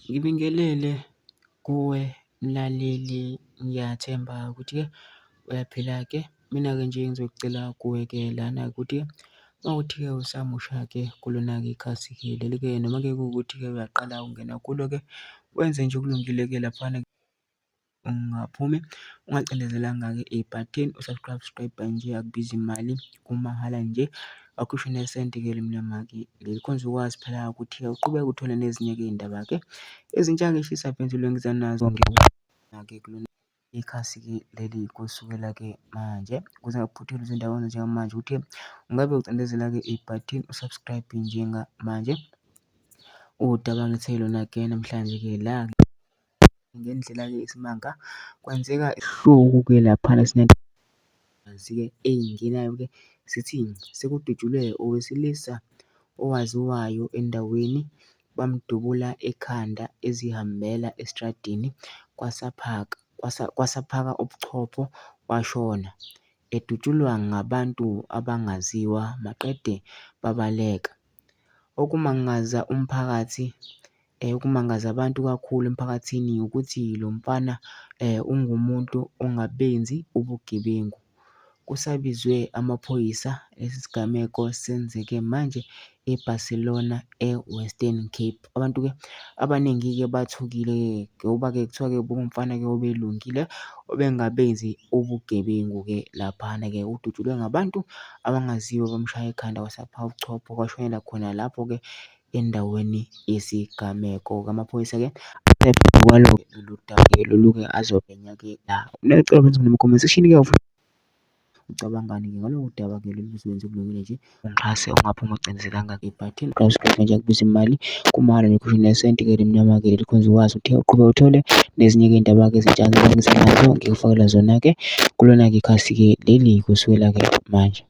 Ngibingelele kuwe mlaleli, ngiyathemba ukuthi-ke uyaphila-ke. Mina-ke nje ngizocela kuwe-ke lana ukuthi uma kuwukuthi-ke usamusha-ke kulona-ke ikhasi-ke leli-ke, noma-ke kuwukuthi-ke uyaqala ukungena kulo-ke, wenze nje okulungile-ke laphana ungaphumi ungacindezelanga-ke ibhathini u-subscribe nje akubizi mali, kumahhala nje, awukhishwa nesenti-ke elimnyama-ke leli. Khona uzokwazi phela ukuthi-ke uqhubeke uthole nezinye-ke iy'ndaba-ke ezintsha-ke ey'shisa bhe engiza nazo ke kulona ikhasi-ke leli kusukela-ke manje ukuze ungaphuthelwa izindaba njengamanje ukuthi ungabe ucindezela-ke ibhathini u-subscribe njengamanje. Udaba engilethele lona-ke namhlanje-ke la ngendlela-ke eyisimanga kwenzeka isihluku-ke laphana ke ey'ngenayo-ke zithi sekudutshulwe owesilisa owaziwayo endaweni, bamdubula ekhanda ezihambela esitradini kwasaphaka, kwasaphaka ubuchopho washona, edutshulwa ngabantu abangaziwa maqede babaleka. Okumangaza umphakathi, okumangaza abantu kakhulu emphakathini ukuthi lo mfana ungumuntu ongabenzi ubugebengu. Kusabizwe amaphoyisa, lesi sigameko senzeke manje e-Barcelona, e-Western Cape. Abantu-ke abaningi-ke bathukile-ke ngoba-ke kuthiwa-ke bekungumfana-ke obelungile, obengabenzi ubugebengu-ke laphana-ke. Udutshulwe ngabantu abangaziwa bamshaya ekhanda kwasapha ubuchopho kwashonela khona lapho-ke endaweni yesigameko. Amaphoyisa-ke lolu daba-ke lolu-ke azophenya-ke la. Comment section-ke ucabangani-ke ngalolu daba-ke lolu msebenzi okulungile nje ungixhase ungaphumi ungacindezelanga ibhathini nje akubizi imali kumahhala nje nesenti-ke elimnyama-ke leli khona uzokwazi ukuthi uqhubeke uthole nezinye-ke iy'ndaba-ke ezintsha ngisenazo ngikufakela zona-ke kulona-ke ikhasi-ke leli kusukela-ke manje.